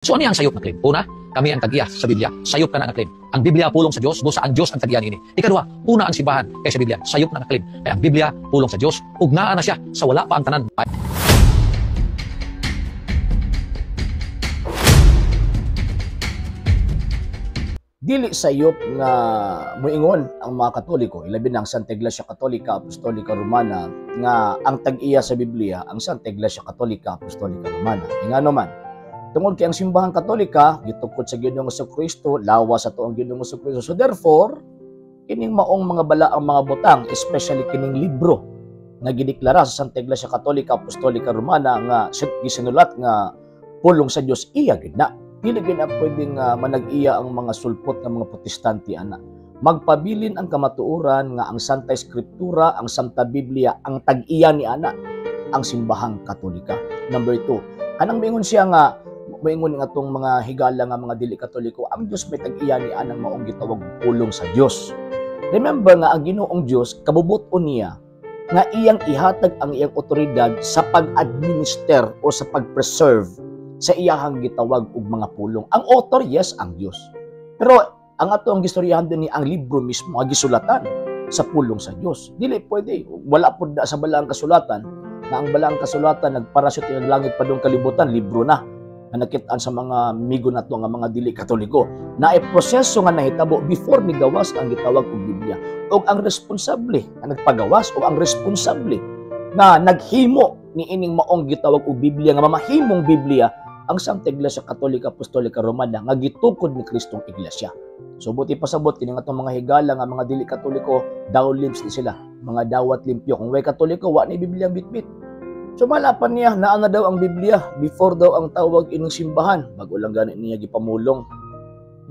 So ano ang sayop na claim? Una, kami ang tag-iya sa Biblia. Sayop ka na ang claim. Ang Biblia pulong sa Dios, busa ang Dios ang tag-iya niini. Ikaduha, una ang simbahan kaysa Biblia. Sayop na ang claim. Kaya ang Biblia pulong sa Dios, ug naa na siya sa wala pa ang tanan. Dili sayop nga moingon ang mga Katoliko, ilabi na ang Santa Iglesia Katolika Apostolika Romana, nga ang tag-iya sa Biblia ang Santa Iglesia Katolika Apostolika Romana. Ingano man, tungod kay ang simbahang Katolika gitukod sa Ginoong Kristo, lawas sa tuong Ginoong Kristo. So therefore, kining maong mga balaang mga butang, especially kining libro nga gideklara sa Santa Iglesia Katolika Apostolika Romana nga gisinulat nga pulong sa Dios, iya gid na. Dili gid na pwedeng manag-iya ang mga sulpot ng mga Protestante ana. Magpabilin ang kamatuoran nga ang Santa Escritura, ang Santa Biblia, ang tag-iya ni ana ang simbahang Katolika. Number 2, kanang mingon siya nga moingon nga atong mga higala nga mga dili Katoliko, ang Dios may tag-iya ni anang maong gitawag pulong sa Dios. Remember nga ang Ginoong Dios kabubut-on niya nga iyang ihatag ang iyang otoridad sa pag-administer o sa pag-preserve sa iyahang gitawag og mga pulong. Ang author, yes, ang Dios. Pero ang ato ang gistoryahan din ni ang libro mismo ang gisulatan sa pulong sa Dios. Dili pwede, wala pud na sa balaang kasulatan na ang balaang kasulatan nagpara sa tinag langit padung kalibutan, libro na nga nakit-an sa mga migo nato nga mga dili Katoliko. Naay proseso nga nahitabo before migawas ang gitawag og Biblia. Og ang responsable nga nagpagawas o ang responsable nga naghimo ni ining maong gitawag og Biblia nga mamahimong Biblia ang Santa Iglesia Katolika Apostolika Romana nga gitukod ni Kristong Iglesia. So buti pasabot kini nga atong mga higala nga mga dili Katoliko, daw lips ni sila, mga dawat limpyo. Kung way Katoliko, wa ni Biblia ang bitbit. So malapan niya, naa na daw ang Biblia before daw ang tawag ining simbahan. Bago lang gani niya gipamulong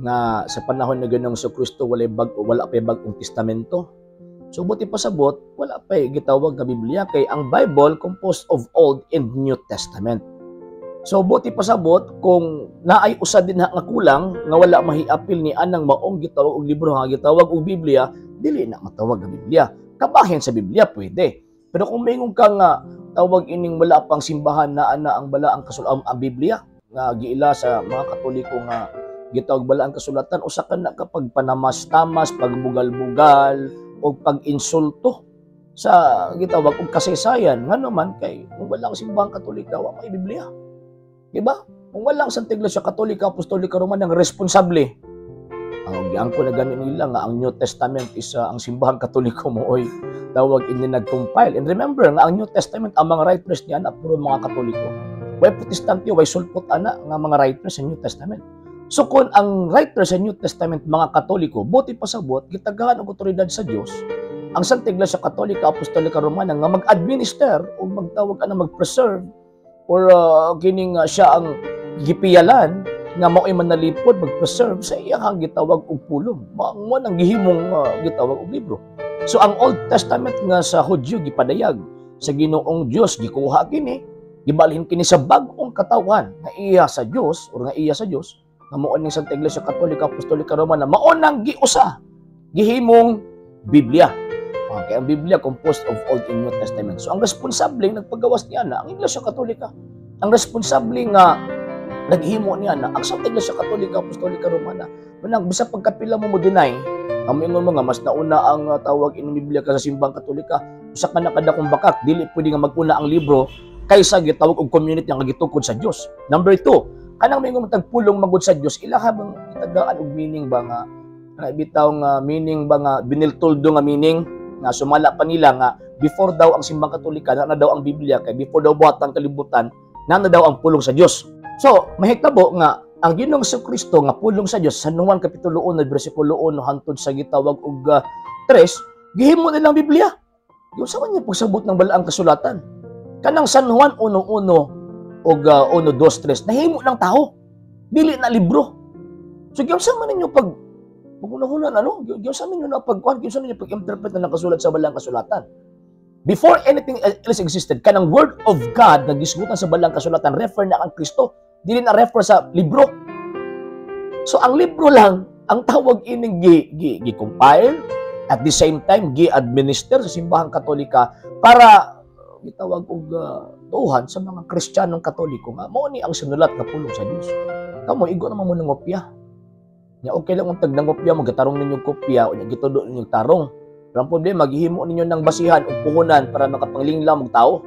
nga sa panahon ni Ginoong Kristo walay bag, wala pay bag-ong testamento. So buti pasabot, wala pay gitawag nga Biblia kay ang Bible composed of Old and New Testament. So buti pasabot kung naay usa din nga kulang nga wala mahiapil ni anang maong gitawag og libro nga gitawag og Biblia, dili na matawag nga Biblia. Kabahin sa Biblia pwede. Pero kung maingon ka nga tawag ining wala pang simbahan na ana ang balaang kasulatan ang Biblia nga giila sa mga Katoliko nga gitawag balaang kasulatan, usa ka na kapag panamas-tamas, pagbugal-bugal o pag-insulto sa gitawag og kasaysayan. Ngano man kay kung wala ang simbahang Katolika, wa may Biblia. Diba? Kung wala ang Santa Iglesia Katolika Apostolika Romana ang responsable, ang giangko na gani nila nga ang New Testament is ang simbahang Katoliko mooy tawag ini nag-compile. And remember nga ang New Testament, ang mga writers niya na puro mga Katoliko. Way Protestante, way sulpot ana nga mga writers sa New Testament. So kung ang writers sa New Testament mga Katoliko, buti pasabot gitagaan og otoridad sa Dios ang Santa Iglesia Katolika Apostolika Romana nga mag-administer o magtawag ana mag-preserve or kining siya ang gipiyalan nga mao'y manalipod mag-preserve sa iyang gitawag og pulong. Mao nang gihimong gitawag og libro. So ang Old Testament nga sa Hudyo gipadayag sa Ginoong Dios, gikuha kini, gibalhin kini sa bag-ong katawan nga iya sa Dios or nga iya sa Dios nga mao ning Santa Iglesia Katolika Apostolika Romana, mao nang giusa gihimong Biblia. Okay, ang Biblia composed of Old and New Testament. So ang responsable nagpagawas niya na ang Iglesia Katolika. Ang responsable nga naghimo niya na ang Santa Iglesia Katolika Apostolika Romana. Manang bisa pagkapila mo mo deny, ang moingon mo nga mas nauna ang tawag ining Biblia ka sa simbang Katolika, usa ka na kadakong bakak, dili pwede nga maguna ang libro kaysa gitawag og community nga gitukod sa Dios. Number 2, kanang moingon mo tagpulong magud sa Dios, ilaha bang gitagaan og meaning ba nga kana bitaw nga meaning ba nga biniltuldo nga meaning nga sumala pa nila nga before daw ang simbang Katolika na daw ang Biblia kay before daw buhat ang kalibutan na daw ang pulong sa Dios. So mahitabo nga ang Ginoong Kristo nga pulong sa Dios sa Juan kapitulo 1 bersikulo 1 hangtod sa gitawag og 3, gihimo nilang Biblia. Yung sa man niya pagsabot ng balaang kasulatan. Kanang San Juan 1:1 og 1:2-3 nahimo ng tao, dili na libro. So giunsa man ninyo pag magunahuna ano, giunsa man ninyo na pagkuan, giunsa ninyo pag-interpret na nakasulat sa balaang kasulatan. Before anything else existed, kanang word of God nga gisgutan sa balaang kasulatan refer na ang Kristo, dili na refer sa libro. So ang libro lang ang tawag ining gi compile at the same time gi-administer sa simbahang Katolika para gitawag og tuohan sa mga Kristiyanong Katoliko nga mao ni ang sinulat nga pulong sa Dios. Kamo, igo naman mo nangopya. Nya okay lang kung tag nangopya mo, gatarong ninyo kopya unya gitudo ninyo tarong. Pero ang problema, gihimo ninyo ng basihan o puhunan para makapanglinglang og tao.